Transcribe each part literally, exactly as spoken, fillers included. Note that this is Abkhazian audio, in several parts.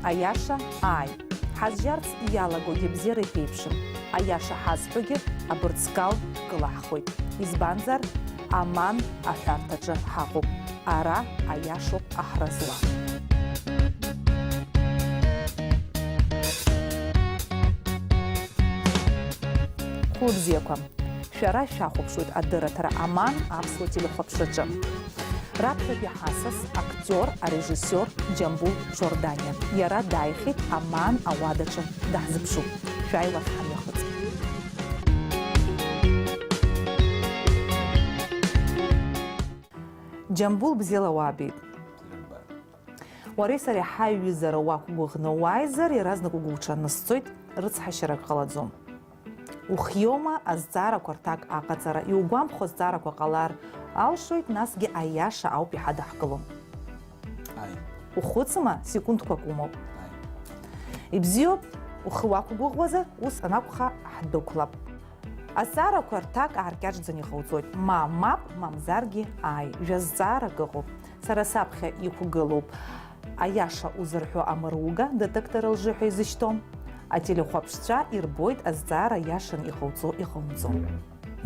Аиаша, ааи. Ҳазжьарц иалагогьы бзиара иԥеиԥшым. Аиаша ҳазҳәогьы абырҵкал кылаҳхуеит. Избанзар, аман аҳәарҭаҿы ҳаҟоуп. Ара аиашоуп аҳра зуа. Хәылбзиақәа, шәара шәахәаԥшуеит адырраҭара Аман аԥсуа телехәаԥшраҿы. Раԥхьатәи ҳасас актиор, арежиссиор Џьамбул Џьорданиа. Иара дааихьеит Аман ауадаҿы даҳзыԥшуп. Шәааи уахь ҳамҩахыҵ. Џьамбул, бзиала уаабеит. Уареи сареи ҳаиҩызара уақәгәыӷны уааизар, иаразнак угәуҽанысҵоит, рыцҳашьарак ҟалаӡом. Ухиоума азҵаарақәа рҭак аҟаҵара? Иугәамԥхо азҵаарақәа ҟалар алшоит, насгьы аиаша ауп иҳадаҳкыло. Ааи. Ухәыцма, секундқәак умоуп. Ааи. Ибзиоуп, ухы уақәгәыӷуазар, ус анакәха, ҳдәықәлап. Азҵаарақәа рҭак ааркьаҿӡаны иҟауҵоит, ма мап, мамзаргьы ааи, жәа зҵаарак ыҟоуп. Сара саԥхьа иқәгылоуп. Аиаша узырҳәо амыруга, детектор лжи ҳәа изышьҭоу. Ателехәаԥшцәа ирбоит азҵаара иашан иҟауҵо, иҟауҵо.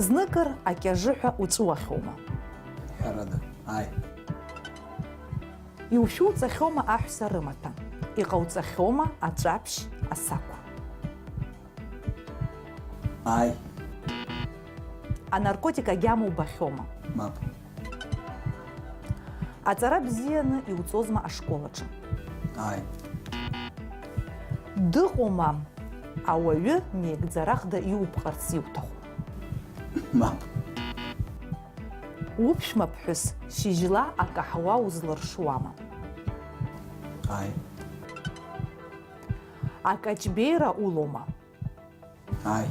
Зныкыр акьажыҳәа уҵәуахьоума? Ҳәарада, ааи. Иушәуҵахьоума аҳәса рымаҭәа? Иҟауҵахьоума аҵәаԥшь асақә? Ааи. Анаркотик агьама убахьоума? Мап. Аҵара бзианы иуҵозма ашкол аҿы? Ааи. Дыҟоума ауаҩы меигӡарахда иубҟарц иуҭаху? Мап. Уԥшәма ԥҳәыс шьыжьла акаҳуа узлыршуама? Ааи. Акаҷбеира улоума? Ааи.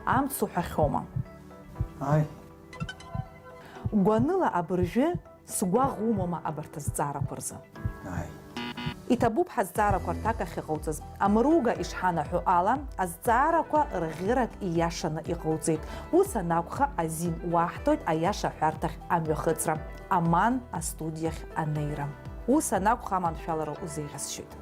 Амц уҳәахьоума? Ааи. Гәаныла абыржәы сгәаӷ умоума абарҭ азҵаарақәа рзы? Ааи. Иҭабуп ҳазҵаарақәа рҭак ахьыҟауҵаз. Амыруга ишҳанаҳәо ала, азҵаарақәа рӷьырак ииашаны иҟауҵеит. Ус анакәха, азин уаҳҭоит аиаша аҳәарҭахь амҩахыҵра, Аман астудиахь анеира. Ус анакәха, аманшәалара узеиӷьасшьоит.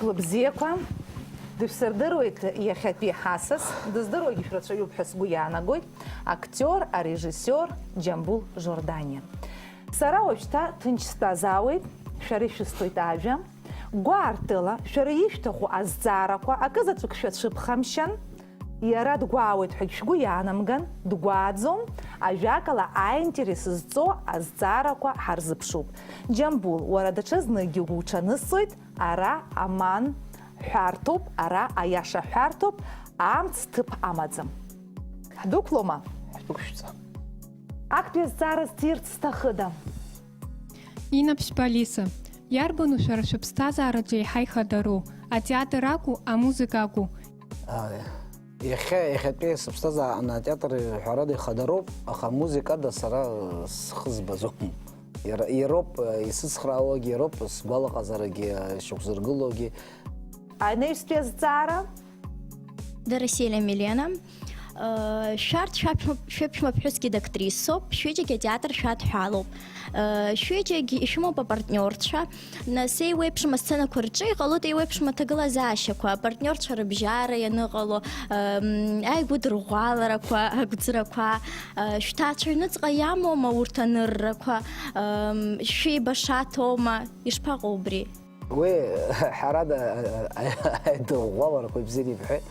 Хәлыбзиақәа, дышәсырдыруеит иахьатәи ҳасас, дыздыруагьы шәрацәаҩуп ҳәа сгәы иаанагоит, актиор, арежиссиор Џьамбул Жорданиа. Сара уажәшьҭа ҭынч стәазаауеит, шәара ишәысҭоит ажәа. Гәаартыла, шәара ишәҭаху азҵаарақәа акызаҵәык шәацәыԥхамшьан, иара дгәаауеит ҳәагь шәгәы иаанамган, дгәааӡом, ажәакала, аинтерес зҵоу азҵаарақәа ҳарзыԥшуп. Џьамбул, уара даҽазныкгьы угәуҽанысҵоит, ара аман ҳәарҭоуп, ара аиаша ҳәарҭоуп, амц ҭыԥ амаӡам. Ҳдәықәлома? Ҳдәықәшәҵа. Актәи азҵаара сҭирц сҭахыда? Инаԥшьба Алиса, иарбану шәара шәыԥсҭазаараҿы еиҳа ихадароу, атеатр акәу, амузыка акәу? А, иахьа, иахьатәи сыԥсҭазаараҟны атеатр ҳәарада ихадароуп, аха амузыкада сара схы збаӡом. Иара, иароуп, э, исыцхраауагьы, иароуп сгәалаҟазарагьы, э, сшьақәзыргылогьы. Анаҩстәи азҵаара? Дороселиа Милена. Э, шәарҭ шәаԥшәма-, шәаԥшәма ԥҳәысгьы дактрисоуп, шәҩыџьагьы атеатр шәадҳәалоуп. Э, шәҩыџьагь ишәымоуп апартниорцәа. Нас еиуеиԥшым асценақәа рҿы иҟалоит еиуеиԥшым аҭагылазаашьақәа, апартниорцәа рыбжьара ианыҟало, эм, аигәыдырӷәӷәаларақәа, агәӡрақәа. Э, шәҭаацәа аҩныҵҟа иамоума урҭ аныррақәа? Эм, шәеибашаҭоума? Ишԥаҟоу убри? Уи, ҳәарада, аидыӷәӷәаларақәа ибзианы ибҳәеит.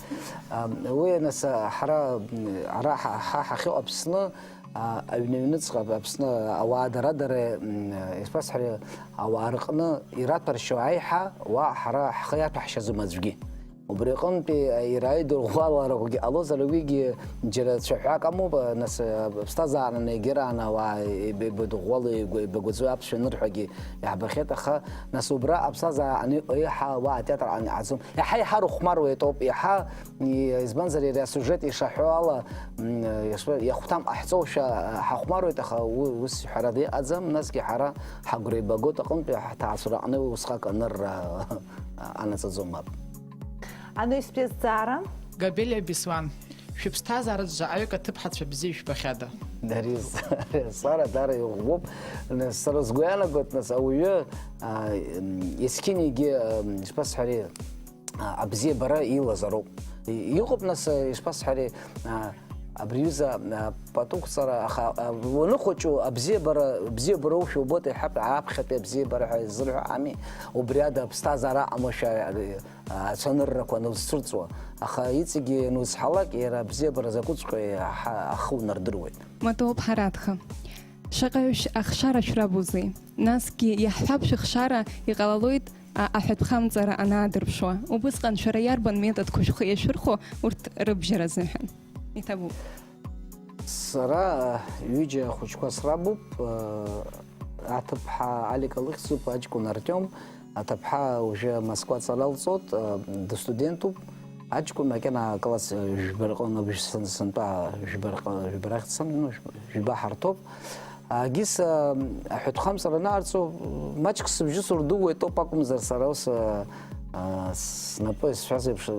Ам, уи, нас, ҳара, м, ара ҳа, ҳа ҳахьыҟоу Аԥсны, а, аҩны аҩныҵҟа Аԥсны ауаа дара-дара, м, исбасҳәари, ауаа рҟны ираҭәаршьо аиҳа, уа ҳара ҳхы иаҭәаҳшьаӡом аӡәгьы. Убри аҟынтәи, а, иара идырӷәӷәаларақәагьы ҟалозар, уигьы џьара цәаҳәак амоуп, а, нас, а, аԥсҭазаараны егьырааны ауаа еиб-, еибадыӷәӷәало, еигәа-, еибагәаҵәо аԥсшәа анырҳәагьы иаҳбахьеит, аха, нас, убра аԥсҭазаара ани-, еиҳа ауаа атеатр ан-, иҟаӡом. Иаҳа-иаҳа рыхәмаруеит ауп, иаҳа, и-, избанзар, иара асиужет ишаҳәо ала, м, иашәа-, иахәҭам ҟаҳҵошәа, а, ҳахәмаруеит, аха у-, ус ҳәарада иҟаӡам, насгьы ҳара ҳагәра еибагоит аҟынтәи ҳҭаацәараҟны усҟак анырра анаҵаӡом, мап. Анаҩстәи азҵаара. Габелиа Беслан, шәыԥсҭазаараҿ заҟаҩык аҭыԥҳацәа бзиа ишәбахьада? Дариз, Сара, даара иӷәӷәоуп. Нас, сара сгәы иаанагоит, нас, ауаҩы, а, м, есқьынагьы, м, ишԥасҳәари, а, абзиабара илазароуп. И-, иҟоуп, нас, а, ишԥасҳәари, а, абри аҩыза, а, патуқәҵара, аха, а, уаныхәыҷу абзиабара, бзиабароушәа убоит, иҳәап, аԥхьатәи абзиабара ҳәа изырҳәо ами, убри ада аԥсҭазаара аҟамлашәа, а, ацәаныррақәа анузцәырҵуа, аха иҵегьы ианузҳалак, иара абзиабара закәыҵәҟьоу иаҳа ахы унардыруеит. Матоуп, Ҳараҭха. Шаҟаҩ ш-, ахшара шәрабузеи? Насгьы иаҳҳәап, шәыхшара иҟалалоит, а, аҳәатәхамҵара анаадырԥшуа. Убысҟан шәара иарбан методқәа шәхы иашәырхәо урҭ рыбжьара азыҳәан? Иҭабуп. Сара, а, ҩыџьа ахәыҷқәа срабуп, а, аҭыԥҳа Алика лыхьӡуп, аҷкәын Артиом. Аҭыԥҳа уажәы Москва аҵара лҵоит, а, дыстудентуп. Аҷкәын макьана акласс, а, жәба рҟны, сан-, сынтәа жәба рҟ-, жәба рахь дцан, ну, жәба, жәба ҳарҭоуп. А, Гиса, а, аҳәатәхамҵара анаарҵо, маҷк сыбжьы сурдууеит ауп акәымзар, сара ус, а, а, снапы исҳәаз еиԥш, а,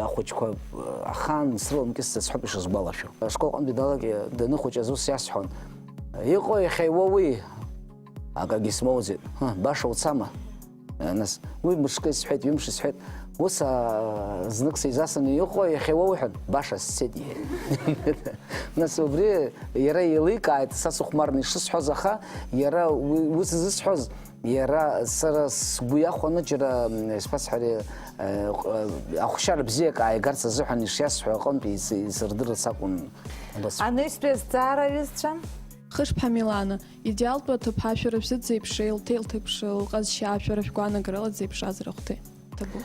ахәыҷқәа, а, ахаан срыламкьысӡа сҳәап ишысгәалашәо. Ашкол аҟынтәи далагеит, даныхәыҷыз ус иасҳәон. Иҟои иахьа иуоуи? Акагьы смоуӡеит. Ҳы, баша уцама? Нас, уи мышкы исҳәеит, ҩымш исҳәеит. Ус, а, знык сеизасны, иҟои иахьа уоуҳәан, баша сцеит, иҳәеит. Нас убри иара еиликааит, са сыхәмарны ишысҳәоз, аха иара уи, ус зысҳәоз, иара сара сгәы иахәаны џьара, м, исԥасҳәари, э, ҟ-, ахәшьара бзиак ааигарц азыҳәан ишиасҳәо аҟынтә ис-, исырдырырц акәын абас. Анаҩстәи азҵаара, аҩызцәа? Хышԥҳа Милана, идеалтәу аҭыԥҳа шәара шәзы дзеиԥшеи, лҭеи лҭыԥши, лҟазшьа, шәара шәгәаанагарала дзеиԥшразар ахәҭеи? Ҭабуп.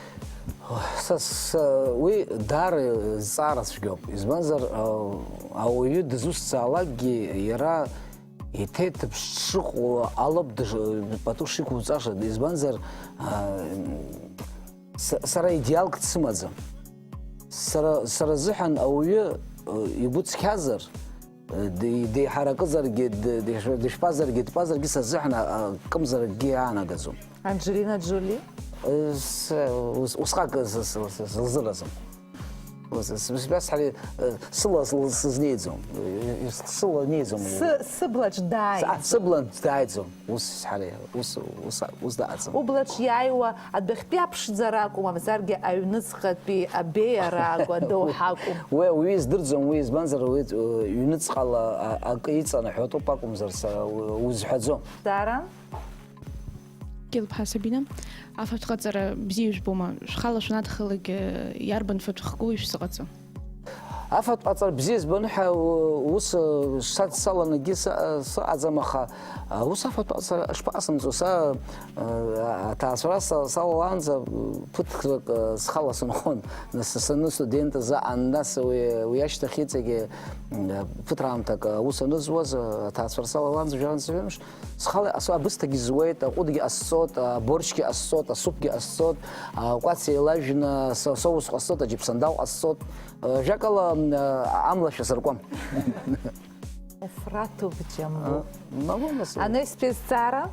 Са, са, уи даара зҵаара цәгьоуп. Избанзар, а, ауаҩы дызусҭзаалакгьы иара иҭеиҭыԥш дшыҟоу алоуп дыш-, пату шиқәуҵаша. Избанзар, а, са, сара идеалк дсымаӡам. Сара, сара зыҳәан ауаҩы, а, игәы цқьазар, Ди-, деиҳаракызаргьы, д-, дишәпазаргьы, дтәазаргьы са сзыҳәан, а, акымзаракгьы иаанагаӡом. Анџьелина Џьоли? Э, с-, ус-, усҟак з-, с-, с-, сылзыразым. Ус, с-, с-, сҳәар, э, сыла, сыла сызнеиӡом. Э, сыла неиӡом. Сы-, сыблаҿ дааиӡом. С-, а, сыблаҿ дааиӡом. Ус сҳәар, ус, ус, ус дааӡом. Ублаҿ иааиуа адәахьтәи аԥшӡара акәу, мамзаргьы аҩныҵҟатәи абеиара акәу, адоуҳа акәу? Уи ауаҩы издырӡом, уи избанзар, уи, э, ҩныҵҟала, а, акы иҵанаҳәо атәоуп акәымзар, са у-, узҳәаӡом. Дара? Кьылԥҳа Сабина, афатә ҟаҵара бзиа ижәбома? Шәхала шәанадхалак, э, иарбан фатә хкы ишәзыҟаҵо? Афатә ҟаҵара бзиа збоны ҳәа, у-, ус, э, садсаланагьы сы-, э, сыҟаӡам, аха, э, ус афатә ҟаҵара шԥаҟасымҵо? Са, э, аҭаацәара са-, салалаанӡа, э, ԥыҭрак, э, схала сынхон. Нас, саны студент азы, ан-, нас уи, уи ашьҭахь иҵегьы, м, э, ԥыҭраамҭак, э, аус анызуаз, э, аҭаацәара салалаанӡа, жәаҩа-, схала ас-, абысҭагьы зуеит, аҟәыдгьы ҟасҵоит, аборчгьы ҟасҵоит, асупгьы ҟасҵоит, акәац еилажәны са-, соус ҟасҵоит, аџьаԥсандал ҟасҵоит. Э, жәакала, м, э, амла шәасыркуам. Ефраҭ Џьамбул. А, мамоу, нас. Анаҩстәи азҵаара?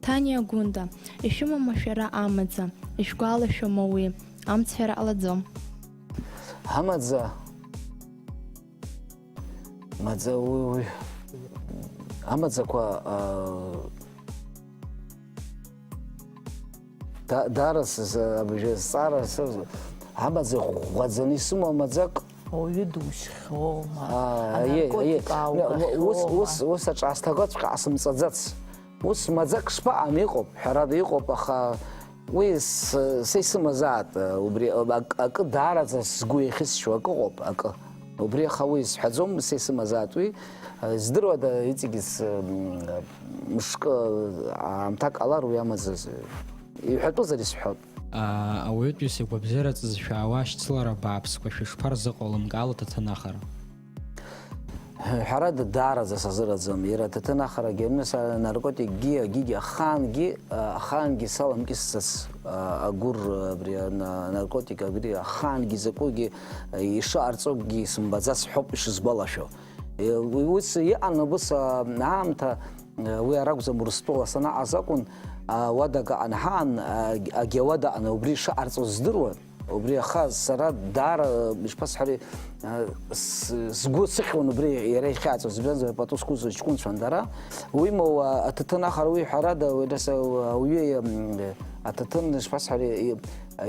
Ҭаниа Гәында, ишәымоума шәара амаӡа? Ишәгәалашәома уи? Амцҳәара ҟалаӡом. Амаӡа. Маӡа, уи, уи, амаӡақәа, а, да-, даара сыз-, абжьы зҵаара сыз-, амаӡа ӷәӷәаӡаны исымоу амаӡак. Ауаҩы душьхьоума? А, аиеи, аиеи. Анаркотик ааугахьоума? Ус, ус, ус аҿаасҭагоҵәҟьа ҟасымҵаӡац. Ус маӡак шԥаҟам, иҟоуп, ҳәарада иҟоуп, аха уи с-, са исымазаат, убри ак-, акы даараӡа сгәы иахьысшьуа акы ыҟоуп, акы. Убри аха уи сҳәаӡом, са исымазаат уи. Здыруада, иҵегьы с-, м, мышкы аамҭак ҟалар уи амаӡаз. Иҳәатәызар исҳәап. аа, ауаҩытәыҩса игәабзиара ҵызшәаауа ашьцылара бааԥсқәа шәышԥарзыҟалымкаало аҭаҭын ахара? Ҳәарада, даараӡа сазыраӡам. Иара аҭаҭын ахарагьы аҩны са наркотикгьы, агьигьы, ахаангьы, а, ахаангьы саламкьысӡац, а, агәыр, абри ана-, наркотик абри ахаангьы закәугьы, а, ишыҟарҵогьы сымбаӡац ҳәоуп ишысгәалашәо. Е, уи, ус иҟан убыс, а, аамҭа, а, уи аракәӡам, Урыстәыла санаҟаз акәын, а, уадак аҟан ҳаан, а, агьауада аҟан убри ишыҟарҵоз здыруан. Убри аха сара даара, ишԥасҳәари, а, с-, сгәы сыхьуан убри иара ихьааӡоз, избанзар, пату зқәыз ҷкәынцәан дара. Уимоу, а, аҭаҭын ахара уи ҳәарада, уи нас, а, ауаҩы, м, аҭаҭын, ишԥасҳәари, и-,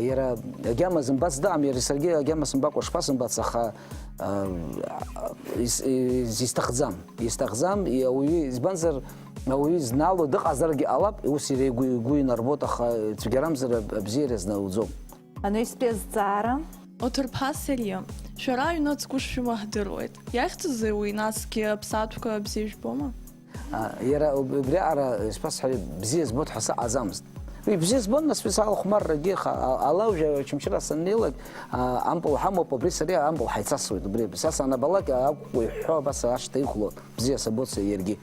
иара агьама зымбац дыҟам, иара саргьы агьама сымбакәа шԥасымбац, аха, а, ис-, ис-, исҭахӡам, исҭахӡам, и-, ауаҩы, избанзар, ауаҩы изнало дыҟазаргьы ҟалап, ус иара игәы, игәы инарбоит, аха цәгьарамзар аб-, абзиара знауӡом. Анаҩстәи азҵаара. Оҭырԥа Сариа, шәара аҩны ацгәы шшәымоу ҳдыруеит. Иахьӡузеи уи, насгьы аԥсаатәқәа бзиа ижәбома? А, иара уб-, убриаҟара, исҳәасҳәари, бзиа збоит ҳәа сыҟаӡамызт. Уи бзиа збон, нас, уи салахәмаррагьы, аха, а-, ала уажәы Очамчыра саннеилак, а, ампыл ҳамоуп, абри сареи ампыл ҳаицасуеит. Убри, са санабалак, акәкәа иҳәҳәо абас ашҭа иқәлон. Бзиа сабоит са иаргьы.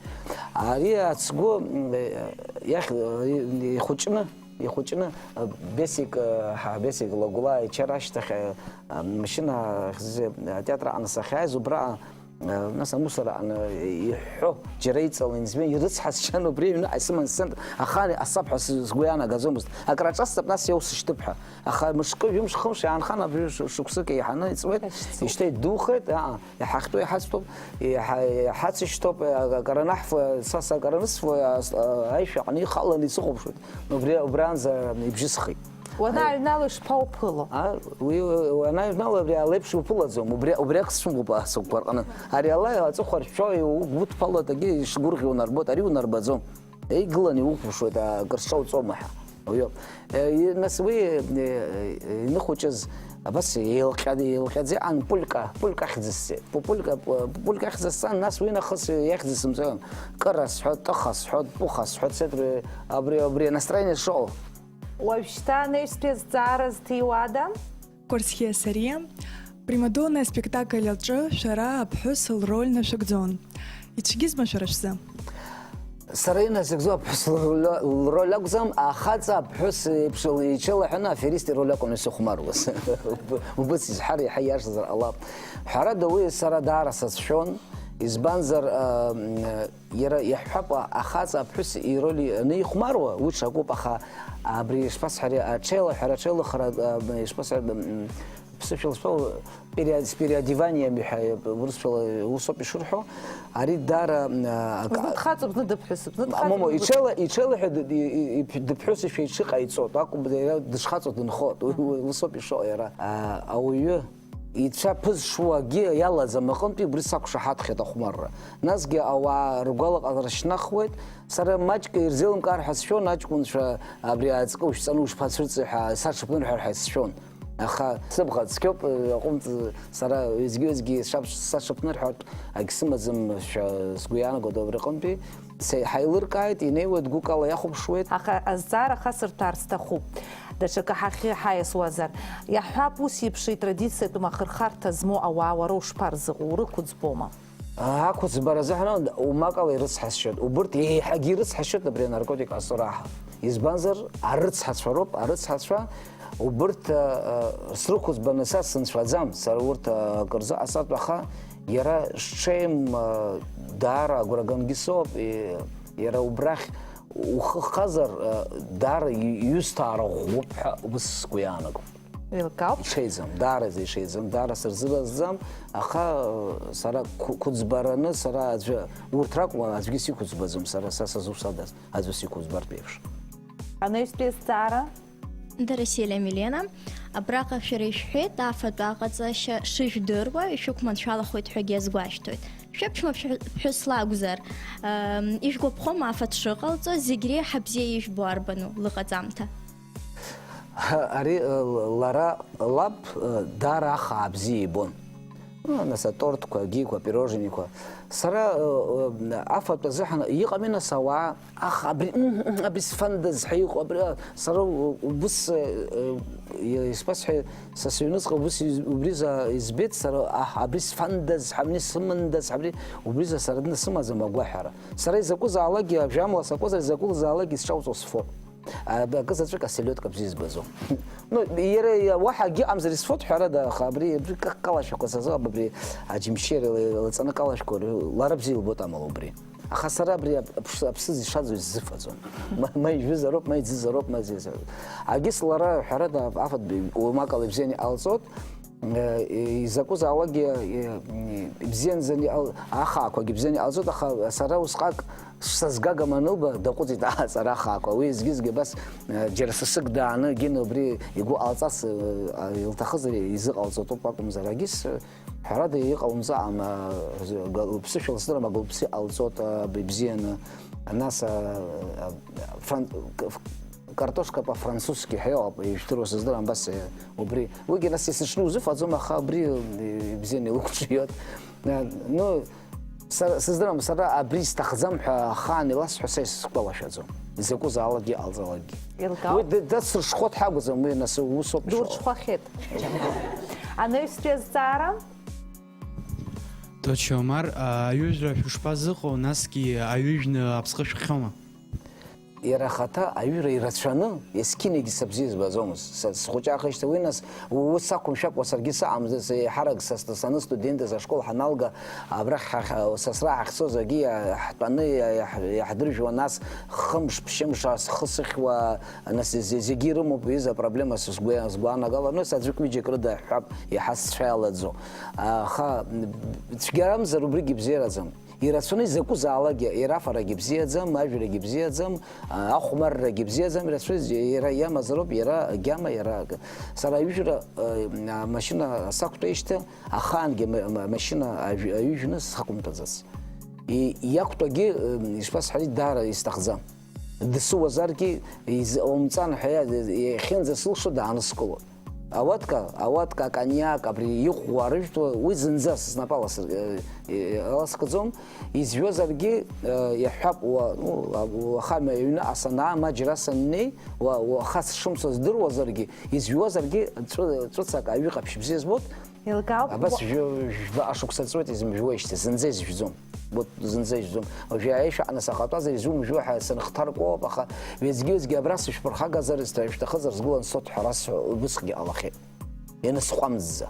Ари ацгәы, м, э, иахь, э, ихәыҷны, ихәыҷны, э, Бесик, э, ҳа, Бесик Лагәлаа ичара ашьҭахь, э, э, машьына хьӡы, атеатр аҟны сахьааиз, убраҟа, э, нас амусор аҟны иҳәҳәо џьара иҵалан, избан, ирыцҳасшьан, убри аҩныҟа исыман сцент, ахаан иҟасҵап ҳәа сы-, сгәы иаанагаӡомызт. Акраҿасҵап, нас иоусышьҭып ҳәа. Аха мышкы, ҩымш, хымш иаанхан, абри ш-, шықәсык еиҳаны иҵуеит, ишьҭеидухеит, аа, иҳахьтәу иҳацтәуп, иҳа-, иҳацышьҭоуп, акаранаҳфо, са сакаранысфо, ас-, а, аишәа аҟны ихаланы исыхәаԥшуеит. Убри, убранӡа ибжьысхит. Уанааҩнало ишԥауԥыло? А, уи, уанааҩнало абри ала еиԥш уԥылаӡом, убри, убри ак сцәымӷуп асыгәқәа рҟны. Ари ала аҵыхәа ршәо, иугәыдԥало, атәгьы ишгәырӷьо унарбоит, ари унарбаӡом. Еигыланы иухәаԥшуеит, акыр сҿауҵома ҳәа. Уиоуп. Е, и-, нас уи, е, е, иныхәыҷыз, абас еилҟьа-, еилҟьаӡа иҟан пулька, пулька ахьӡысҵеит. Пу-, пулька, пу-, пулька ахьӡысҵан, нас уи нахыс иахьӡысымҵан, кыра сҳәот, тыха сҳәот, пуха сҳәот, цеит, абри, абри, абри настроение шыҟоу. Уажәшьҭа анаҩстәи азҵаара зҭиуада? Кәарсхиа Сариа, Примадонна аспектакль аҿы шәара аԥҳәыс лроль нашәыгӡон. Ицәгьызма шәара шәзы? Сара инасыгӡо аԥҳәыс лроль, лроль акәӡам, ахаҵа аԥҳәыс еиԥш ил-, иҽылаҳәаны аферист ироль акәын исыхәмаруаз. Убыс изҳәар иаҳа иашазар ҟалап. Ҳәарада, уи сара даара сацәшәон, избанзар, ам, Иара иаҳҳәап, ахаҵа аԥҳәыс ироль анихәмаруа, уи ҽакуп, аха абри ишԥасҳәари, аҽеилаҳәара, аҽеилыхра, а, ишԥасҳәари, м, ԥсышәала шԥа-, пере-, с переодеванием ҳәа урысшәала усоуп ишырҳәо, ари даара, а, ак-, Зны дхаҵоуп, зны дыԥҳәысуп, зны дхаҵоуп, Момо, зны иҽеила-, иҽеилаҳәа д-, и-, и-, иԥ-, дыԥҳәысшәа иҽыҟаиҵоит, акәым, иара дышхаҵоу дынхоит, уи, уи усоуп ишыҟоу иара. А, ауаҩы Ицәа ԥызшуагьы иалаӡам аҟынтәи убри сақәшаҳаҭхеит ахәмарра. Насгьы ауаа ргәалаҟазара шьҭнахуеит. Сара маҷк ирзеилымкаар ҳәа сшәон, аҷкәынцәа абри аҵкы ушәҵаны ушԥацәырҵи ҳәа саҽыԥнырҳәар ҳәа сшәон. Аха сыбӷа цқьоуп, аҟынтә сара уеизгьы-уеизгьы саԥш-, саҽыԥнырҳәартә агьсымаӡам ҳәа сгәы иаанагоит убри аҟынтәи. Се-, ҳаилыркааит, инеиуеит, гәыкала иахәаԥшуеит. Аха азҵаара хасырҭәаар сҭахуп. Даҽакы ҳахьы ҳаиасуазар. Иаҳҳәап, ус еиԥш итрадициатәым ахырхарҭа змоу ауаа уара ушԥарзыҟоу, урықәыӡбома? Ақәыӡбара азыҳәан умакала ирыцҳасшьоит. Убырҭ еиҳагьы ирыцҳасшьоит абри анаркотик ҟазҵо раҳа. Избанзар, арыцҳацәа роуп, арыцҳацәа, убырҭ, а, а, срықәыӡбаны са сынцәаӡам, сара урҭ, а, акырзы ҟасҵартә, аха Иара сҽеим, даара агәра гангьы соуп, и-, иара убрахь ухы хазар, даара и-, иҩысҭаара ӷәӷәоуп ҳәа убыс сгәы иаанагом. Еилкаауп. Иҽеиӡам, даараӡа иҽеиӡам, даара сырзыразӡам, аха, сара қә-, қәыӡбараны, сара аӡәы, урҭ ракәым, аӡәгьы сиқәыӡбаӡом, сара, са сазусадаз, аӡәы сиқәыӡбартә еиԥш. Анаҩстәи азҵаара. Дараселиа Милена, абраҟа шәара ишәҳәеит, афатә аҟаҵашьа шыжәдыруа ишәықәманшәалахоит ҳәагьы азгәашәҭоит. Шәыԥшәма ԥҳәыс лакәзар, ам, ижәгәаԥхома афатә шыҟалҵо, зегь реиҳа бзиа ижәбо арбану лыҟаҵамҭа? Ари, э, лара лаб, э, даара ахаа бзиа ибон. Ну, нас атортқәа, агьиқәа, апироженеқәа. Сара, э, э, афатә азыҳәан иҟами, нас, ауаа, аха абри, мм, мм, абри сфандаз ҳәа иҟоу, абри, а, сара у-, убыс, э, э, исбасҳәа, са сыҩныҵҟа убыс из-, убри за избеит, сара, аҳ, абри сфандаз, абри сымандаз, абри, убри за сара днасымаӡам агәаҳәара. Сара изакәызаалакгьы, ажәамла сакәызар, изакәызаалакгьы сҿауҵо сфо. А, акы заҵәык аселиотка бзиа избаӡом. Ну, иара, иа-, уаҳа акгьы ыҟамзар исфоит, ҳәарада, аха абри, абри ка-, калашәақәа сазыҟам, абри аџьымшьы иара ила-, илаҵаны калашәқәа ры-, лара бзиа илбоит амала убри. Аха сара абри ап-, аԥш-, аԥсыӡ ишаӡу исзыфаӡом. Ма, ма ижәызароуп, ма иӡызароуп, ма зезароуп. Агьыс лара, ҳәарада, афатә-, уамак ала ибзианы иҟалҵоит. Э, изакәызаалакгьы, э, ибзианӡаны иҟал-, ахаақәагьы бзианы иҟалҵоит, аха сара усҟак сазгагам анылба, даҟәыҵит аҵара ахаақәа. Уи згьы-згьы абас, э, џьара сасык дааны, Гена убри игәы ҟалҵарц, э, а, илҭахызар изыҟалҵо тәоуп акәымзар, агьыс, э, ҳәарада, иҟалымҵаам, а, га-, уԥсышәала сыздырам, агылԥсы иҟалҵоит, а, б-, бзианы. Нас, а, а, фран-, к-, ф-, картошка по-французски ҳәа иҟоуп, ижәдыруа сыздырам, абас, э, убри. Уигьы нас есыҽны узыфаӡом, аха абри, э, ибзианы илықәҿиоит. Э, ну, сара, сыздырам, сара абри сҭахӡам ҳәа ахаан иласҳәо са исгәалашәаӡом. Изакәызаалакгьы иҟалҵалакгьы. Еилкаауп. Уи д-, дацрыҽхәо дҳагәӡам, уи нас усоуп ишыҟоу. Дурҽхәахьеит. Анаҩстәи азҵаара? Точо Омар, а, аҩыжәра шәышԥазыҟоу, насгьы аҩыжәны аԥсҟы шәхьома? Иара ахаҭа аҩыра ирацәаны, есқьынагьы са бзиа избаӡомызт. Са схәыҷаахижьҭеи уи, нас, у-, ус сақәымшәакәа саргьы сыҟамызт, еиҳарак са ст-, саныстудентыз ашкол ҳаналга, абрахь ҳа-, ҳа-, сасра ҳахьцоз агьи иа-, ҳтәаны иа-, иаҳ-, иаҳдыржәуан, нас хымш, ԥшьымш, а, схы сыхьуа, нас, зе-, зегьы ирымоуп, ҩыза проблема, са сгәы-, сгәаанагала, нас аӡәык-ҩыџьак рыда ҳҳәап, иаҳа сцәа иалаӡо. Аха, м, цәгьарамзар убригьы бзиараӡам. Ирацәаны изакәызаалакгьы, иара афарагьы бзиаӡам, ажәрагьы бзиаӡам, а, ахәмаррагьы бзиаӡам, ирацәаҩыз иара иамазароуп, иара агьама, иара ак-, сара аҩыжәра, э, амашьына сақәтәеижьҭеи ахаангьы ма-, ма-, амашьына ажә-, аҩыжәны схақәымтәаӡац. И-, иақәтәагьы, э, ишԥасҳәари, даара исҭахӡам. Дсыуазаргьы, из-, умҵан ҳәа иа-, иахьынӡасылшо дааныскылоит. Ауатка, ауатка, акониак, абри иӷәӷәа рыжәтәуа, уи зынӡа снапала с-, э, э, аласкӡом. Изжәуазаргьы, э, иаҳҳәап, уа-, ну, а-, уаха мҩа-, аҩныҟа санаа, ма џьара саннеи, уа-, уаха сшымцо здыруазаргьы, изжәуазаргьы ҵәы-, ҵәыцак аҩы ҟаԥшь бзиа збоит. Еилкаауп. Абас уа- жәа-, жәбаҟа шықәса ҵуеит изымжәуеижьҭеи, зынӡа изжәӡом. Уа-, зынӡа изжәӡом. Уажәы аишәа аҟны сахатәазар изумжәуа ҳәа сынхҭаркуоуп, аха уеизгьы-уеизгьы абра сышәԥырхагазар, сҭа-, ишәҭахызар сгәылан сцот ҳәа расҳәо, убысҟгьы ҟалахьеит. Ианысҟәамҵӡа.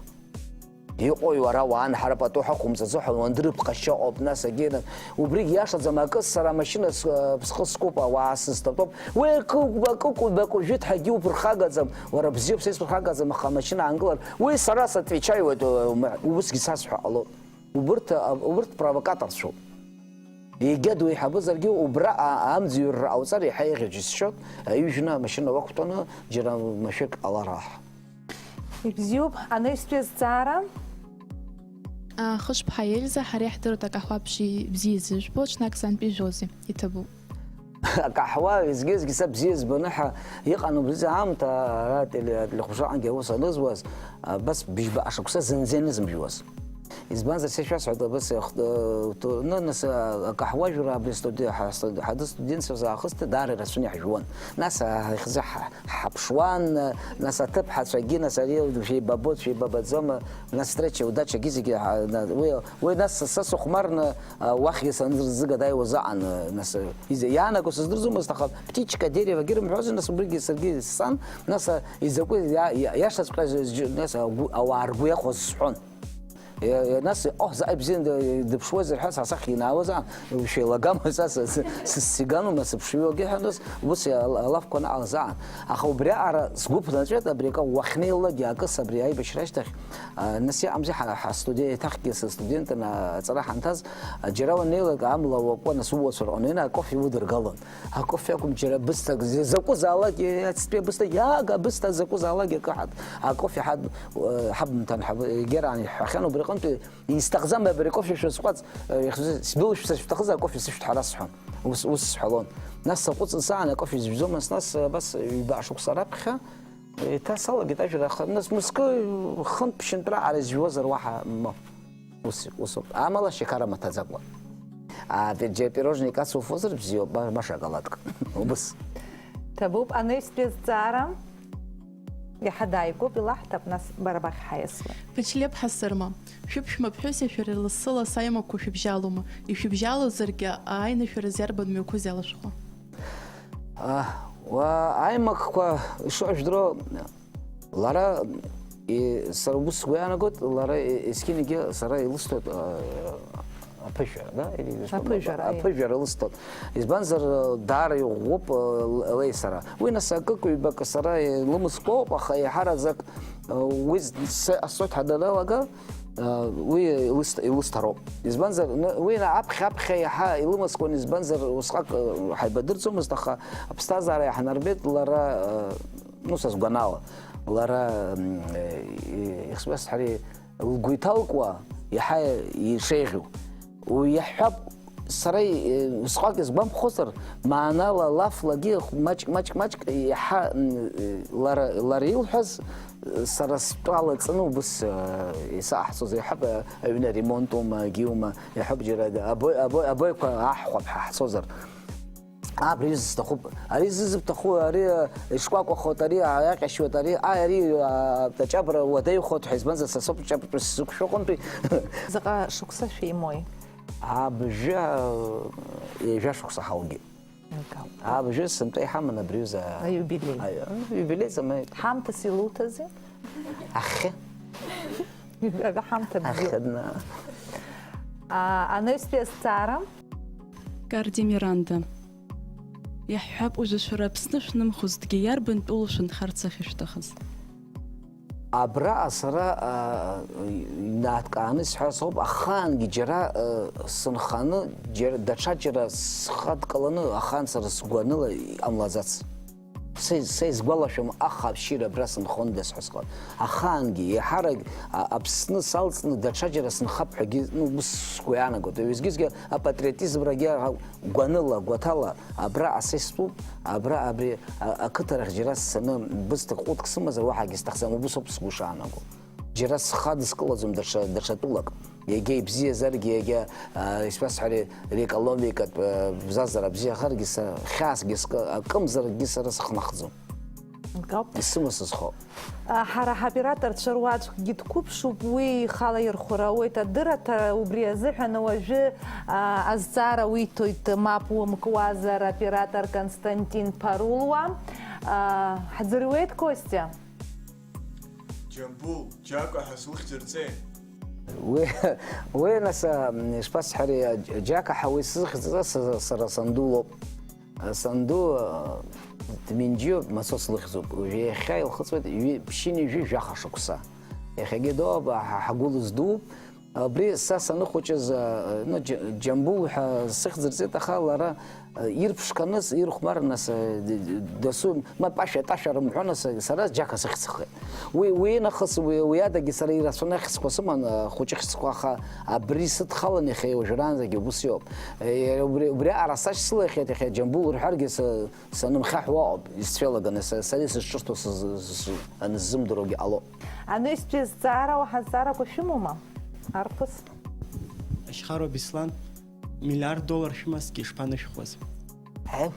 Иҟои уара, уаан ҳара пату ҳақәымҵаӡо ҳәа, уандыр ԥҟашьа ыҟоуп, нас агьена. Убригь иашаӡам, акы сара амашьына с-, схы скуп, ауаа сызҭатәоуп. Уи акы, акы, акы, акы жәит ҳәагьы уԥырхагаӡам. Уара бзиоуп, са исԥырхагаӡам, аха амашьына аангылар, уи сара сотвечаиуеит, у-, у-, усгьы сасҳәо ҟалоит. Убырҭ, а, убырҭ провокаторцәоуп. Егьа дуеиҳабызаргьы, убра а-, амӡҩрра ҟауҵар, иаҳа еиӷьу џьысшьоит, аҩыжәны амашьына уақәтәаны, џьара машәырк ҟалар аҳ. Ибзиоуп, анаҩстәи азҵаара. А, Хышԥҳа Ельза, ҳара иаҳдыруеит акаҳуа бжьы бзиа зыжәбо, ҽнак сантәи ижәозеи, иҭабуп. Акаҳуа, уеизгьы-уеизгьы са бзиа збаны ҳәа иҟан убри аамҭа, ара теле-, ателехәаԥшраҟынгьы аус анызуаз, абас быжьба ашықәса зынӡа ианызмжәуаз. Избанзар, сашәасҳәоит, абас иахт-, э, то-, ну, нас, э, акаҳуажәра абри студе-, ҳа-, студ-, ҳадыстудентцәа рзы аахысты даара ирацәаны иаҳжәуан. Нас, а, ихзы ҳа-, ҳаԥшуан, э, нас аҭыԥҳацәагьы, нас ари шәеибабоит, шәеибабаӡома, нас встреча, удачагьы зегьы, ҳа-, на-, уи, уи нас са сыхәмарны, э, уахьгьы санрызыгадаиуаз аҟан, э, нас, э, иза-, иаанаго сыздырӡомызт, аха птичка деревагьы рымҳәозар, нас убригьы саргьы сцан, нас, э, изакәи иа-, иа-, иашаҵәҟьаз, э, нас, э, агәы-, ауаа ргәы иахәаз сҳәон. Е, е, нас, ҟоҳ, заҟа ибзианы ды-, дыԥшуазар ҳәа сасахьа инаауазаан, шәеилагама, са, са, са, сыциганума, сыԥшҩы уагьы ҳәа, нас, ус иа-, алафқәа анаҟалазаан. Аха убриаҟара сгәы ԥнаҵәеит, абри акы уахьнеилакгьы акыс абри аибашьра ашьҭахь, а, нас иҟамзи ҳа, ҳа студент, еиҭахгьы сыстудентын, а, аҵара ҳанҭаз, а, џьара уаннеилак, амла уакуа, нас ууацәа рҟны инеины акофе удыргалон. Акофе акәым, џьара бысҭак, закәызаалак, ацтәи абысҭа, иаага абысҭа закәызаалак акы ҳад-, акофе ҳад-, ҳабымҭан, ҳаб-, егьараан иҳәахьан, убри аҟынтәи исҭахӡам абри акофе шәысҟәаҵ, ихьӡ-, сдәылышәҵа шәҭахызар, акофе сышәҭ ҳәа расҳәон. Ус, ус сҳәалон. Нас саҟәыҵын саан, акофе зжәӡомызт, нас, абас ҩба шықәса раԥхьа, еиҭа салагеит ажәра, аха, нас, мызкы хынтә-ԥшьынтә раҟара изжәуазар уаҳа ма. Ус, усоуп. Амала шьақар амаҭаӡакәа. А, пи-, џьа пирожник ацуфозар бзиоуп, ма, ма шоколадк. Убыс. Ҭабуп, анаҩстәи азҵаара. Иаҳа дааигәоуп, илаҳҭап, нас бара бахь ҳаиасуеит. Ԥачлеԥҳа Сырма, шәыԥшәма ԥҳәыси шәареи лассы-ласс аимакқәа шәыбжьалома? Ишәыбжьалозаргьы, аинышәараз иарбан мҩақәоу иалышәхуа? А, уа, аимакқәа ишыжәдыруа, лара, и-, сара ус сгәы иаанагоит, лара, и-, есқьынагьы сара илысҭоит, а, аԥыжәара, да? Или, аԥыжәара, аи. Аԥыжәара лысҭоит. Избанзар, даара иӷәӷәоуп, леи сара. Уи, нас, акык-ҩбак сара илымсхуоуп, аха еиҳараӡак, уи з-, се-, асоит ҳанрылага, уи илыс-, илысҭароуп. Избанзар, н-, уи аԥхьа-аԥхьа иаҳа илымсхуан, избанзар, усҟак ҳаибадырӡомызт, аха аԥсҭазаара иаҳнарбеит лара, ну, са сгәанала, лара, м, ихсбас ҳари лгәы иҭалкуа иаҳа ишеиӷьу. Уи иаҳҳәап, сара, э, усҟак изгәамԥхозар, маанала, лафлагьы маҷк, маҷк, маҷк иаҳа, м, лара, лара илҳәаз, сара стәала ҵаны убыс, э, исаҳҵоз, иаҳҳәап, э, аҩны аремонтума, агьиума, иаҳҳәап, џьара абои-, абои-, абоиқәа аҳхәап ҳәа ҳцозар. Абри сҭахуп, ари зызбҭаху, ари, а, ишкәакәахоит, ари, а, иаҟьашьуеит, ари, а, ари, а, аҷабра уадаҩхоит ҳәа, избанзар, са соуп ҷабтәыс сзықәшәо аҟынтәи. Заҟа шықәса шәеимои? Абжьы, а, ҩажәа шықәса ҳаугеит. Акы. Абжьы сынтәа иҳаман абри аҩыза. Аиубилеи. Аи-, аиубилеи замеит. Ҳамҭас илуҭази? Ахьы. Ҩажәа ҳамҭа бзиоуп. Ахьы дна. А, анаҩстәи азҵаара. Карди Миранда. Иаҳҳәап, уажәы шәара Аԥсны шәнымхозҭгьы, иарбан тәылоу шәынхарц ахьышәҭахыз? Абра сара, а, инааҭкааны исҳәар соуп, ахаангьы џьара, а, сынханы, џьара, даҽаџьара схадкаланы, ахаан сара сгәаныла иҟамлаӡац. Са, са исгәалашәом, аха абшьыра абра сынхондаз ҳәа сҟан. Ахаангьы, еиҳарак, а, Аԥсны салҵны даҽаџьара сынхап ҳәагьы, ну, ус сгәы иаанагоит. Уеизгьы-еизгьы апатриотизмрагьы ара гәаныла, гәаҭала, абра аса истәуп, абра абри, а, ақыҭарахь џьара сцаны бысҭак ҟәыдк сымазар уаҳагьы сҭахӡам, убыс ауп сгәы шаанаго. Џьара схадыскылаӡом даҽа, даҽа тәылак. Иагьа ибзиазаргьы, иагьа, а, исҳәасҳәари, рекономикатә, а, бзазара бзиахаргьы, са хьаасгьы скы-, акымзаракгьы сара сыхнахӡом. Акоуп. Исымоу сызхоуп. А, ҳара ҳоператорцәа руаӡәкгьы дқәыԥшуп, уи ихала ирхәара ауеит адырраҭара, убри азыҳәан уажәы, а, азҵаара уиҭоит, мап умкуазар, оператор Константин Парулуа. А, ҳӡырҩуеит, Костиа? Џьамбул, Џьака ҳәа слыхьӡырҵеи? Уи, уи, нас, а, ишԥасҳәари, а, Џьака ҳәа уи сзыхьӡҵаз са-, сара санду лоуп. А, санду, а, Дминџьиоуп, Мацо слыхьӡуп. Уажәы иахьа илхыҵуеит ҩы-, ԥшьынҩажәи жәаха шықәса. Иахьагьы доуп, а, ҳа-, ҳагәылаз дууп. Абри са саныхәыҷыз, а, ну, Џьа-, Џьамбул ҳәа сыхьӡырҵеит, аха лара, а, ирԥшқаны, ирхәмарны, д-, д-, дасу, ма Пашәа, Ташәа рымҳәои, нас, сара Џьака сыхьӡхеит. Уи, уи нахыс, уи, уи адагьы сара ирацәаны ахьӡқәа сыман, а, хәыҷы хьӡқәа, аха абри сыдхалан иахьа уажәраанӡагьы убыс иоуп. Е, убри, убриаҟара сашьцылахьеит, иахьа Џьамбул рҳәаргьы са, санымхьаҳәуа ауп, исцәеилаганы, са, сара исызҿырҭуа сыз-, сыз-, анысзымдыруагьы ҟалоит. Анаҩстәи азҵаара, уаҳа зҵаарақәа шәымоума, арԥыс? Ашьхароу Беслан, миллиард доллар шәымазҭгьы ишԥанышәхуаз? Ҳе?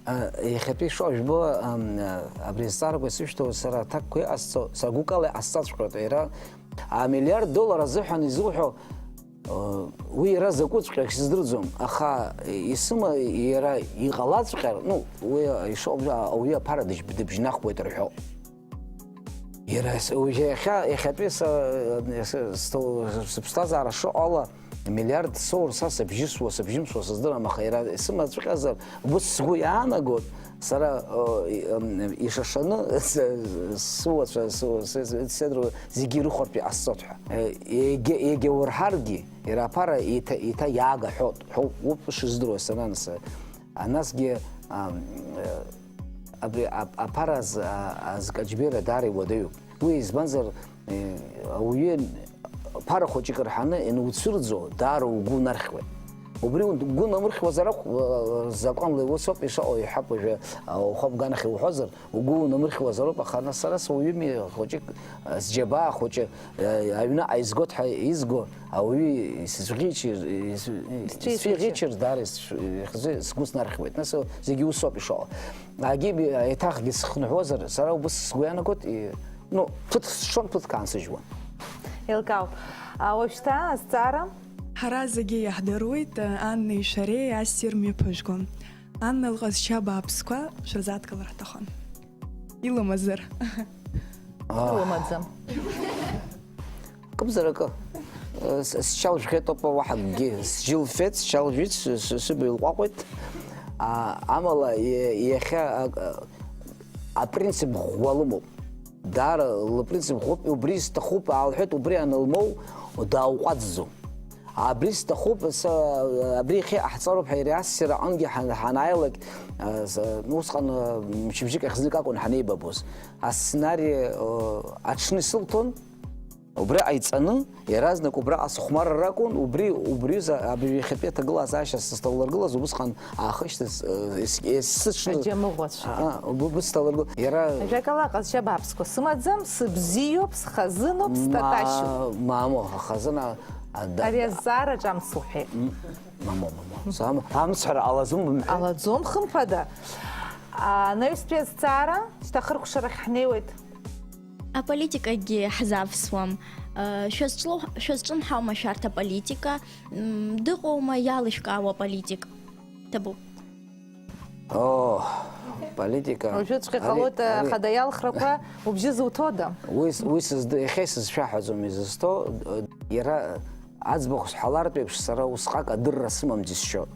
А, иахьатәи шоу жәбо, ам, а, абри азҵаарақәа сышәҭо, сара аҭакқәа иҟасҵо, сара гәыкала иҟасҵаҵәҟьоит, иара, а, миллиард доллар азыҳәан изуҳәо, Уи иара закәыҵәҟьа сыздырӡом, аха исыма иара иҟалаҵәҟьар, ну, уи ишоуп, ауаҩы аԥара дыжь-, дыбжьнахуеит рҳәо. Иара с-, уи иахьа, иахьатәи са, са, сҭо-, сыԥсҭазаара шыҟала, миллиард соур са сыбжьысуа, сыбжьымсуа сыздырам, аха иара исымаҵәҟьазар, ус сгәы иаанагоит, сара, о, и-, м, ишашаны с-, сыуацәа, су-, с-, с-, седруа зегьы ирыхәартә иҟасҵоит ҳәа. Е, егьа, егьа урҳаргьы, Иара аԥара еиҭа, еиҭа иаага ҳәоуп, ҳәоуп, уп шыздыруа сананаса. Анасгьы, ам, э, абри ап-, аԥара аз-, а-, азкаҷбеира даара иуадаҩуп. Уи избанзар, э, ауаҩы ԥара хәыҷык рҳаны иануцәырӡо, даара угәы унархьуеит. Убри угәы намырхьуазар акәхап, закәанла иусоуп ишыҟоу, иҳәап уажәы, ухы абганахь иуҳәозар, угәы унамырхьуазароуп, аха нас сара суаҩыми, хәыҷык, сџьабаа хәыҷы, аҩныҟа изгоит ҳәа изго, ауаҩы исыцәӷьычыр, исцәихьычыр, даара исцә-, ихазы сгәы снархьуеит. Нас зегьы усоуп ишыҟоу. Агьигьы еиҭахгьы схынҳәуазар, сара убыс сгәы иаанагоит, и-, ну, ԥыҭк сшон, ԥыҭк аансыжьуан. Еилкаауп. А, уажәшьҭа азҵаара? Ҳара зегьы иаҳдыруеит, Аннеи шәареи ассир мҩаԥыжәго. Анна лҟазшьа бааԥсқәа шәырзааҭгылар ҳҭахын. Илымазар? Аа. Илымаӡам. Акымзар акы. Э, с-, сшьа лжәхьеит ауп, уаҳа акгьы. Сжьы лфеит, сшьа лжәит, с-, с-, сыбаҩ лҟәаҟәеит. А, амала, е-, иахьа, а, а, апринцип ӷәӷәа лымоуп. Даара лпринцип ӷәӷәоуп, убри сҭахуп аалҳәеит, убри анылмоу дааҟәаҵӡом. Абри сҭахуп, са, абри иахьа иҟаҳҵароуп ҳәа иара ассир аҟынгьы ҳан-, ҳанааилак, а, с-, усҟан, а, мчыбжьык ахь знык акәын ҳанеибабоз. Асценари, а, аҽны исылҭон, убри ҟаиҵаны, иаразнак убраҟа сыхәмарра акәын, убри, убри ҩыза абри иахьатәи аҭагылазаашьа сызҭалыргылаз, убысҟан аахышьҭыз, э, ес-, есыҽны. Аџьамыӷәацәа. Аа, уб-, убыс сҭалыргыл-, иара. Ажәакала, ҟазшьа бааԥсқәа сымаӡам, сыбзиоуп, схазыноуп, статашьуп. Ма-, мамоу, ахазына, а, да, ари да. Азҵаараҿ амц уҳәеит. М-, мамоу, мамоу. Сам-, амцҳәара ҟалаӡом, бымҳәеи? Ҟалаӡом, хымԥада. А, анаҩстәи азҵаара, шьҭа ахыркәшарахь ҳнеиуеит. Аполитикагьы ҳзавсуам. Э, шәазҿлоу-, шәазҿын ҳаума шәарҭ аполитика? М, дыҟоума иалышәкаауа аполитик? Ҭабуп. Оо, политика. Уажәыҵәҟьа ари, ҟалоит, ари ахада иалхрақәа убжьы зуҭода? Уи с-, уи сызд-, иахьа исызшәаҳәаӡом изызҭо, э, иара аӡбахә сҳәалартә еиԥш, сара усҟак адырра сымам џьысшьо.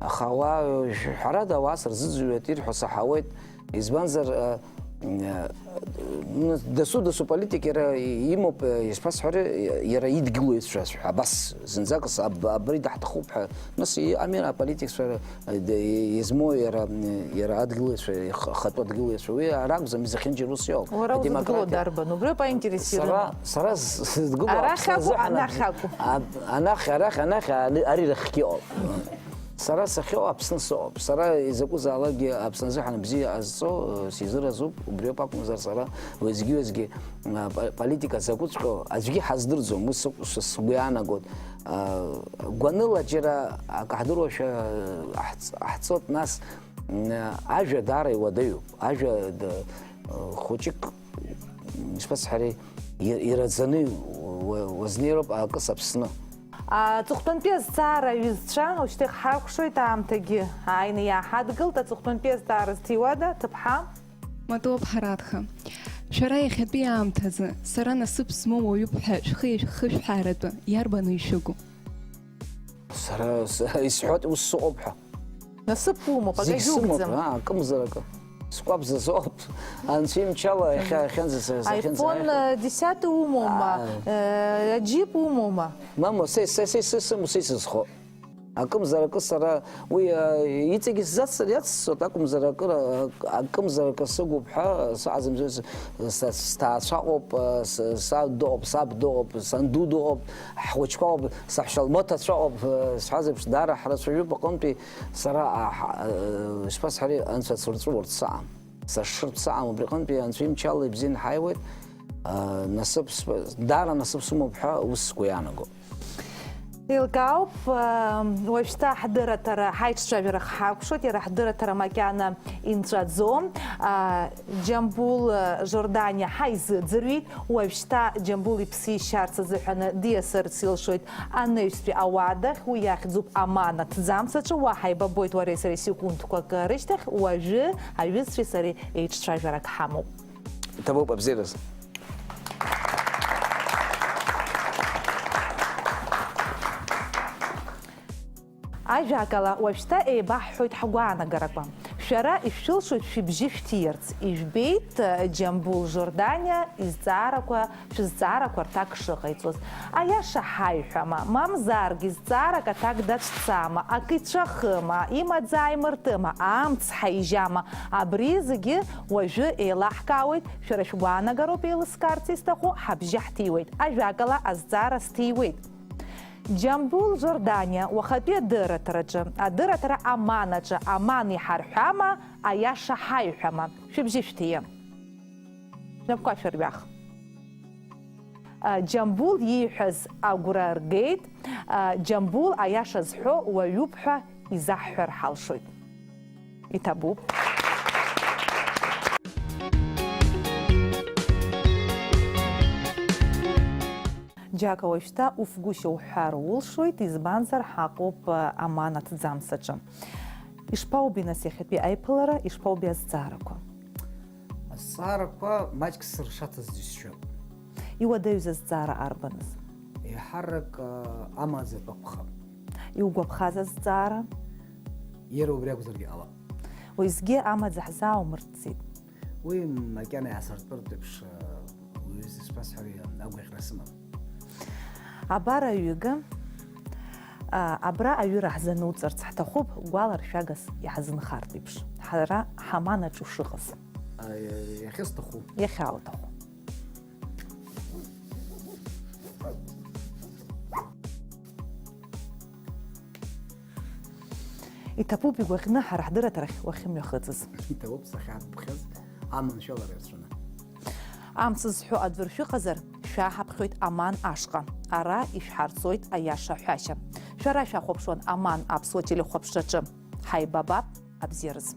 Аха уа, ҳәарада, ауаа сырзыӡырҩуеит, ирҳәо саҳауеит. Избанзар, э, э, ну, дасу-дасу политик иара имоуп, э, ишԥасҳәари, иара идгылоит сҳәа, сҳәа, абас, зынӡак с-, аб-, абри даҳҭахуп ҳәа. Нас иҟами аполитикцәа, э, д-, измоу иара, э, иара адгылаҩцәа, их-, ахатәы адгылаҩцәа. Уи ара акәӡам изахьынџьаруа сиоуп. Уара узыдгыло адемократиа. Дарбан? Убриоуп аинтерес. Сара, ирымоу. Сара с-, сыдгыло арахь аԥсны акәу, азыҳәан анахь акәу? Аб-, анахь, арахь, анахь, ани-, ари рахьгьы ыҟоуп. Сара сахьыҟоу Аԥсны сыҟоуп. Сара изакәызаалакгьы Аԥсны азыҳәан бзиа ҟазҵо, э, сизыразуп, убриоуп акәымзар сара уеизгьы-уеизгьы, а, по-, политика закәыҵәҟьоу аӡәгьы ҳаздырӡом, уи сыҟ-, сы-, сгәы иаанагоит. А, гәаныла џьара акы ҳдыруашәа, э, ҳц-, ҳцоит, нас, м, ажәа даара иуадаҩуп. Ажәа д-, э, хәыҷык, ишԥасҳәари, и-, ираӡаны уа-, уазнеироуп акыс Аԥсны. Аҵыхәтәантәи азҵаара, аҩызцәа, ушьҭа ихҳаркәшоит, аамҭагьы ааины иааҳадгылт. Аҵыхәтәантәи азҵаара зҭиуада, ҭыԥҳа? Матуп, Ҳараҭха. Шәара иахьатәи аамҭазы сара насыԥ змоу уаҩуп ҳәа шәхы ишәхышәҳааратәы иарбану ишәыгу? Сара с-, исҳәоит ус сыҟоуп ҳәа. Насыԥ умоуп, зегь акагьы сымоуп, угӡам. Аа, акымзар акы. Скәабзазоуп. Анцәа имчала, иахьа, иахьанӡа са, сахьынӡа. Аифон, э, десятый умоума? Аа. Э, аџьип умоума? Мамоу, са, са, са, са сымоу, са исызхо. Акымзар акы сара уи, э, иҵегь исзацҵар иацсҵоит, акәымзар акыр, э, акымзар акы сыгуп ҳәа саҟаӡам, с-, с-, сҭаацәа ыҟоуп, э, с-, саб дыҟоуп, саб дыҟоуп, санду дыҟоуп, ҳхәыҷқәа ыҟоуп, саҳәшьа лмоҭацәа ыҟоуп, э, сҳәаз еиԥш, даара ҳрацәаҩуп аҟынтәи. Сара, а, ҳа-, э, ишԥасҳәари, анцәа дсырҵәуарц саҟам. Сашшыртә саҟам, убри аҟынтәи анцәа имчала ибзианы ҳаиуеит. Э, насыԥ сп-, даара насыԥ сымоуп ҳәа ус сгәы иаанагоит. Еилкаауп, э, уажәшьҭа ҳдырраҭара, ҳаиҿцәажәара ҳхаркәшоит, иара ҳдырраҭара макьана инҵәаӡом. Э, Џьамбул, э, Жорданиа ҳаизыӡырҩит. Уажәшьҭа Џьамбул иԥсы ишьарц азыҳәаны диасырц илшоит анаҩстәи ауадахь, уи иахьӡуп аманаҭӡамц аҿы. Уа ҳаибабоит уареи сареи секундқәак рышьҭахь, уажәы аҩызцәеи сареи еиҿцәажәарак ҳамоуп. Иҭабуп абзиараз. Ажәакала, уажәшьҭа еибаҳҳәоит ҳгәаанагарақәа. Шәара ишәылшоит шәыбжьы шәҭиарц. Ижәбеит, Џьамбул Жорданиа изҵаарақәа, шәызҵаарақәа рҭак шыҟаиҵоз. Аиаша ҳаиҳәама, мамзаргьы зҵаарак аҭак дацәцама, акы ицәахыма, имаӡа-ааимыртыма, амц ҳаижьама, абри зегьы уажәы еилаҳкаауеит, шәара шәгәаанагароуп еилыскаарц исҭаху, ҳабжьы ҳҭиуеит. Ажәакала, азҵаара сҭиуеит. Џьамбул Жорданиа, уахатәи адырраҭараҿы, адырраҭара Аманаҿы, Аман иҳарҳәама, аиаша ҳаиҳәама? Шәыбжьы шәҭииа. Шәнапқәа шәырҩах. А, Џьамбул ииҳәаз агәра ргеит. А, Џьамбул аиаша зҳәо уаҩуп ҳәа изаҳҳәар ҳалшоит. Иҭабуп. Џьака, уажәшьҭа уфгәышьа уҳәар улшоит, избанзар, ҳаҟоуп, а, Аман аҭӡамц аҿы. Ишԥаубеи, нас, иахьатәи аиԥылара, ишԥаубеи азҵаарақәа? Азҵаарақәа маҷк сыршаҭаз џьысшьоит. Иуадаҩыз азҵаара арбаныз? Еиҳарак, а, амаӡатә акәхап. Иугәаԥхаз азҵаара? Иара убри акәзаргьы ҟалап. Уеизгьы амаӡа ҳзааумыртӡеит. Уи макьана иаасыртәыртә еиԥш, а, уаҩы зысҳәаз ҳәа агәаӷьра сымам. Абар аҩыга, а, абра аҩыра ҳзануҵарц ҳҭахуп, гәаларшәагас иаҳзынхартә еиԥш, ҳара ҳаманаҿ ушыҟаз. А, иа-, иахьысҭаху. Иахьаауҭаху. Иҭабуп игәаӷьны ҳара ҳдырраҭарахь уахьымҩахыҵыз. Иҭабуп сахьаатәыԥхьаз аманшәалара иацәаны. Амц зҳәо аӡәыр шәыҟазар, шәааҳаԥхьоит Аман ашҟа. Ара ишәҳарҵоит аиаша ҳәашьа. Шәара шәахәаԥшуан Аман аԥсуа телехәаԥшраҿы. Ҳаибабап абзиараз.